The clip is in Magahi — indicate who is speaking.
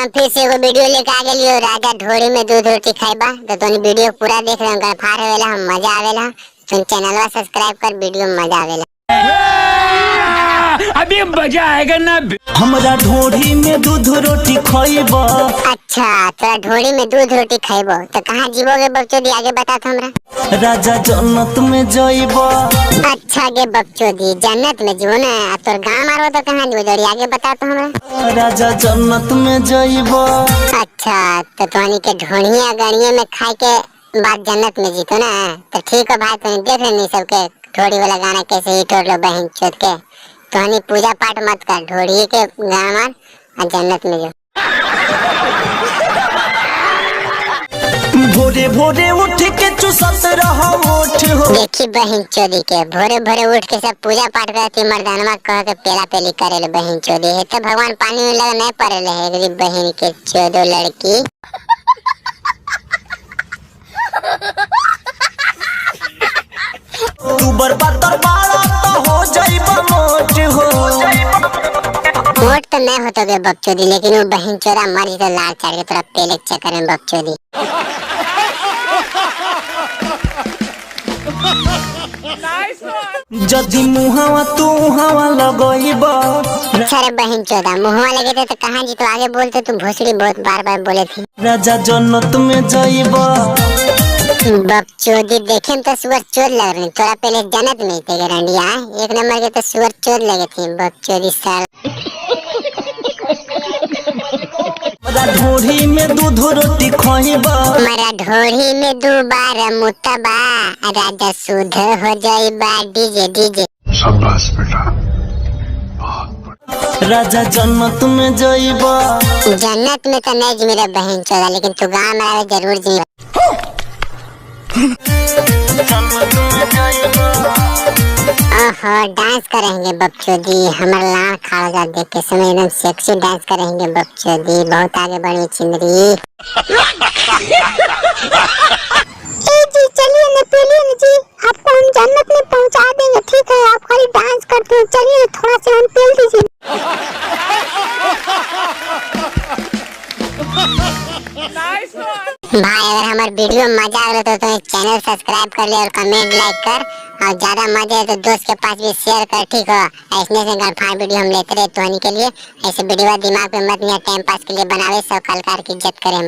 Speaker 1: हम फिर से एगो वीडियो लेके आ गेलियो, राजा ढोरी में दूध रोटी खाइबा। तो तोनी वीडियो पूरा देख रहे हो, फार होवेला, हम मजा आवेला। तुम चैनलवा सब्सक्राइब कर, वीडियो में मजा आवेला।
Speaker 2: अभी मजा आएगा ना।
Speaker 3: हमरा ढोढ़ी में दूध रोटी खइब।
Speaker 1: अच्छा, तोरा ढोरी में दूध रोटी खाइबो तो कहाँ जीवोगे बकचोदी, आगे बता तो हमरा।
Speaker 3: राजा जन्नत में जइब।
Speaker 1: अच्छा गे बकचोदी, जन्नत में जीवो ना, आ तोर गाँव मारो तो कहाँ जीवो, जरी आगे बता तो हमरा।
Speaker 3: राजा जन्नत में जइब।
Speaker 1: अच्छा, तो तोहनी के ढोढ़िया गणिये में खाए के बाद जन्नत में जीतो ना, तो ठीक है भाई। तोहनी देख लेनी सबके ढोड़ी वाला गाना कैसे हिट हो लो बहन चोद के। तोहनी पूजा पाठ मत कर, ढोड़िए के गाना मार और जन्नत में जो।
Speaker 3: भोरे भोरे उठ के चुसत रहो ओठ हो।
Speaker 1: देखी बहन चोदी के भोरे भोरे उठ के सब पूजा पाठ करती, मर्दानवा कह के पेला पेली करे बहन चोदी है तो भगवान पानी में लग नहीं पड़े है गरीब बहन के चोदो लड़की।
Speaker 3: तू बर्बाद बाड़ा तो हो जइब मोट हो।
Speaker 1: मोट तो नहीं होतो गे बकचोदी, लेकिन वो बहन चोरा मर तो लाल चढ़ के तोरा पेले के चक्कर में बकचोदी।
Speaker 3: जदि मुहावा तू हवा लगइब।
Speaker 1: अच्छा रे बहन चोदा, मुहवा लगे थे तो कहाँ जी, तो आगे बोलते तुम भोसड़ी बहुत बार बार बोले थी।
Speaker 3: राजा जन्नत में जइब।
Speaker 1: बकचोदी देखे तो सुअर चोर लग रही, तोरा पहले जन्नत में थे रंडिया, एक नंबर के तो सुअर चोर लगे थे बकचोदी साल।
Speaker 3: हमरा ढोढ़ी में दूध रोटी खइब।
Speaker 1: मरा ढोरी में दोबारा मुतबा, राजा सुध हो जाइबा डीजे डीजे।
Speaker 4: शाबाश बेटा, बहुत बढ़िया।
Speaker 3: राजा जन्नत में जइब।
Speaker 1: जन्नत में तो नहीं जी मेरा बहन चोदा, लेकिन तू गाँव में आवे जरूर जी।
Speaker 3: जन्नत में जइब।
Speaker 1: ओहो डांस करेंगे बकचोदी, हमर लाड़ खा जा देख के समय एकदम सेक्सी डांस करेंगे बकचोदी, बहुत आगे बढ़ी चिंदरी।
Speaker 5: ए जी चलिए न पेलिए न जी, आपको हम जन्नत में पहुंचा देंगे, ठीक है? आप खाली डांस करते हो, चलिए थोड़ा सा हम पेल दीजिए।
Speaker 1: भाई अगर हमारे वीडियो में मजा आ रहा तो चैनल सब्सक्राइब कर ले और कमेंट लाइक कर, और ज्यादा मजा है तो दोस्त के पास भी शेयर कर, ठीक हो? ऐसने से गड़फाड़ वीडियो हम लेते रहे तोहनी के लिए। ऐसे वीडियो दिमाग पे मत नहीं, टाइम पास के लिए बनावे, सब कलाकार की इज्जत करे हम।